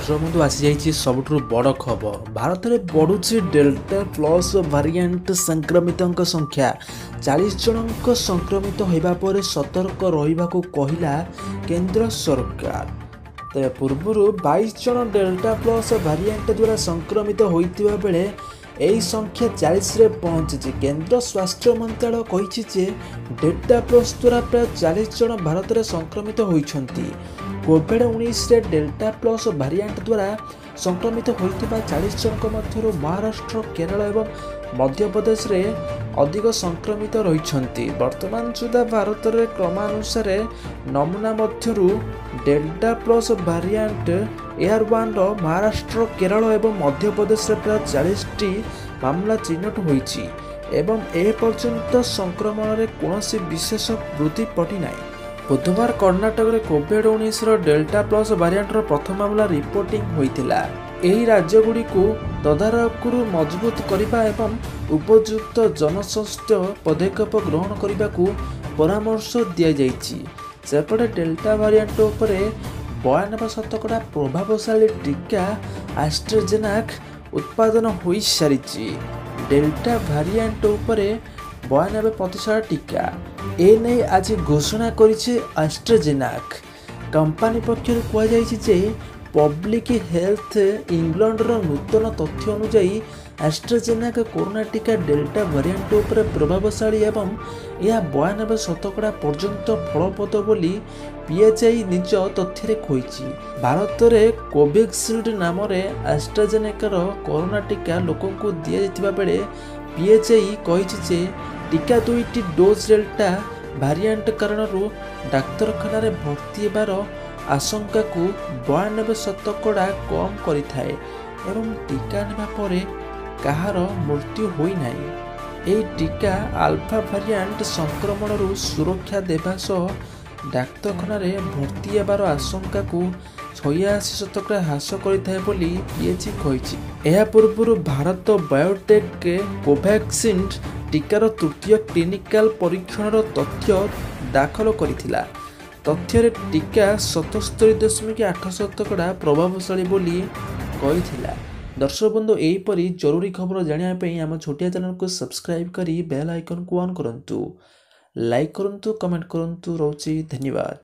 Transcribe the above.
ଦର୍ଶକ ବନ୍ଧୁ, ଆସିଯାଇଛି ସବୁଠାରୁ ବଡ଼ ଖବର। ଭାରତରେ ବଢ଼ୁଛି ଡେଲ୍ଟା ପ୍ଲସ୍ ଭାରିଆଣ୍ଟ ସଂକ୍ରମିତଙ୍କ ସଂଖ୍ୟା। 40 ଜଣଙ୍କ ସଂକ୍ରମିତ ହେବା ପରେ ସତର୍କ ରହିବାକୁ କହିଲା କେନ୍ଦ୍ର ସରକାର। ତେବେ ପୂର୍ବରୁ 22 ଜଣ ଡେଲ୍ଟା ପ୍ଲସ୍ ଭାରିଆଣ୍ଟ ଦ୍ୱାରା ସଂକ୍ରମିତ ହୋଇଥିବା ବେଳେ ଏହି ସଂଖ୍ୟା 40ରେ ପହଞ୍ଚିଛି। କେନ୍ଦ୍ର ସ୍ୱାସ୍ଥ୍ୟ ମନ୍ତ୍ରାଳୟ କହିଛି ଯେ ଡେଲ୍ଟା ପ୍ଲସ୍ ଦ୍ୱାରା ପ୍ରାୟ 40 ଜଣ ଭାରତରେ ସଂକ୍ରମିତ ହୋଇଛନ୍ତି। କୋଭିଡ୍ 19ରେ ଡେଲ୍ଟା ପ୍ଲସ୍ ଭାରିଆଣ୍ଟ ଦ୍ୱାରା ସଂକ୍ରମିତ ହୋଇଥିବା 40 ଜଣଙ୍କ ମଧ୍ୟରୁ ମହାରାଷ୍ଟ୍ର, କେରଳ ଏବଂ ମଧ୍ୟପ୍ରଦେଶରେ ଅଧିକ ସଂକ୍ରମିତ ରହିଛନ୍ତି। ବର୍ତ୍ତମାନ ସୁଦ୍ଧା ଭାରତରେ କ୍ରମାନୁସାରେ ନମୁନା ମଧ୍ୟରୁ ଡେଲ୍ଟା ପ୍ଲସ୍ ଭାରିଆଣ୍ଟ ଏୟାର 1ର ମହାରାଷ୍ଟ୍ର, କେରଳ ଏବଂ ମଧ୍ୟପ୍ରଦେଶରେ ପ୍ରାୟ 40ଟି ମାମଲା ଚିହ୍ନଟ ହୋଇଛି ଏବଂ ଏପର୍ଯ୍ୟନ୍ତ ସଂକ୍ରମଣରେ କୌଣସି ବିଶେଷ ବୃଦ୍ଧି ପଡ଼ିନାହିଁ। ବୁଧବାର କର୍ଣ୍ଣାଟକରେ କୋଭିଡ୍ 19ର ଡେଲ୍ଟା ପ୍ଲସ୍ ଭାରିଆଣ୍ଟର ପ୍ରଥମ ମାମଲା ରିପୋର୍ଟିଂ ହୋଇଥିଲା। ଏହି ରାଜ୍ୟଗୁଡ଼ିକୁ ତଦାରଖରୁ ମଜବୁତ କରିବା ଏବଂ ଉପଯୁକ୍ତ ଜନସ୍ୱାସ୍ଥ୍ୟ ପଦକ୍ଷେପ ଗ୍ରହଣ କରିବାକୁ ପରାମର୍ଶ ଦିଆଯାଇଛି। ସେପଟେ ଡେଲ୍ଟା ଭାରିଆଣ୍ଟ ଉପରେ 92% ପ୍ରଭାବଶାଳୀ ଟିକା ଆଷ୍ଟ୍ରାଜେନାକ୍ ଉତ୍ପାଦନ ହୋଇସାରିଛି। ଡେଲ୍ଟା ଭାରିଆଣ୍ଟ ଉପରେ 92% ଟିକା ଏନେଇ ଆଜି ଘୋଷଣା କରିଛି ଆଷ୍ଟ୍ରାଜେନାକ୍। କମ୍ପାନୀ ପକ୍ଷରୁ କୁହାଯାଇଛି ଯେ ପବ୍ଲିକ୍ ହେଲ୍ଥ ଇଂଲଣ୍ଡର ନୂତନ ତଥ୍ୟ ଅନୁଯାୟୀ ଆଷ୍ଟ୍ରାଜେନାକ୍ କରୋନା ଟିକା ଡେଲ୍ଟା ଭାରିଆଣ୍ଟ ଉପରେ ପ୍ରଭାବଶାଳୀ ଏବଂ ଏହା 92% ପର୍ଯ୍ୟନ୍ତ ଫଳପ୍ରଦ ବୋଲି ପିଏଚ୍ଆଇ ନିଜ ତଥ୍ୟରେ କହିଛି। ଭାରତରେ କୋଭିସିଲ୍ଡ ନାମରେ ଆଷ୍ଟ୍ରାଜେନେକାର କରୋନା ଟିକା ଲୋକଙ୍କୁ ଦିଆଯାଇଥିବା ବେଳେ ପିଏଚ୍ଆଇ କହିଛି ଯେ ଟିକା 2ଟି ଡୋଜ୍ ଡେଲ୍ଟା ଭାରିଆଣ୍ଟ କାରଣରୁ ଡାକ୍ତରଖାନାରେ ଭର୍ତ୍ତି ହେବାର ଆଶଙ୍କାକୁ 92% କମ୍ କରିଥାଏ ଏବଂ ଟିକା ନେବା ପରେ କାହାର ମୃତ୍ୟୁ ହୋଇନାହିଁ। ଏହି ଟିକା ଆଲଫା ଭାରିଆଣ୍ଟ ସଂକ୍ରମଣରୁ ସୁରକ୍ଷା ଦେବା ସହ ଡାକ୍ତରଖାନାରେ ଭର୍ତ୍ତି ହେବାର ଆଶଙ୍କାକୁ 86% ହ୍ରାସ କରିଥାଏ ବୋଲି ପିଏଚ୍ଇ କହିଛି। ଏହା ପୂର୍ବରୁ ଭାରତ ବାୟୋଟେକ୍ କୋଭାକ୍ସିନ୍ ଟିକାର ତୃତୀୟ କ୍ଲିନିକାଲ ପରୀକ୍ଷଣର ତଥ୍ୟ ଦାଖଲ କରିଥିଲା। ତଥ୍ୟରେ ଟିକା 77.8% ପ୍ରଭାବଶାଳୀ ବୋଲି କହିଥିଲା। ଦର୍ଶକ ବନ୍ଧୁ, ଏହିପରି ଜରୁରୀ ଖବର ଜାଣିବା ପାଇଁ ଆମ ଛୋଟିଆ ଚ୍ୟାନେଲକୁ ସବସ୍କ୍ରାଇବ୍ କରି ବେଲ୍ ଆଇକନ୍କୁ ଅନ୍ କରନ୍ତୁ, ଲାଇକ୍ କରନ୍ତୁ, କମେଣ୍ଟ କରନ୍ତୁ। ରହୁଛି, ଧନ୍ୟବାଦ।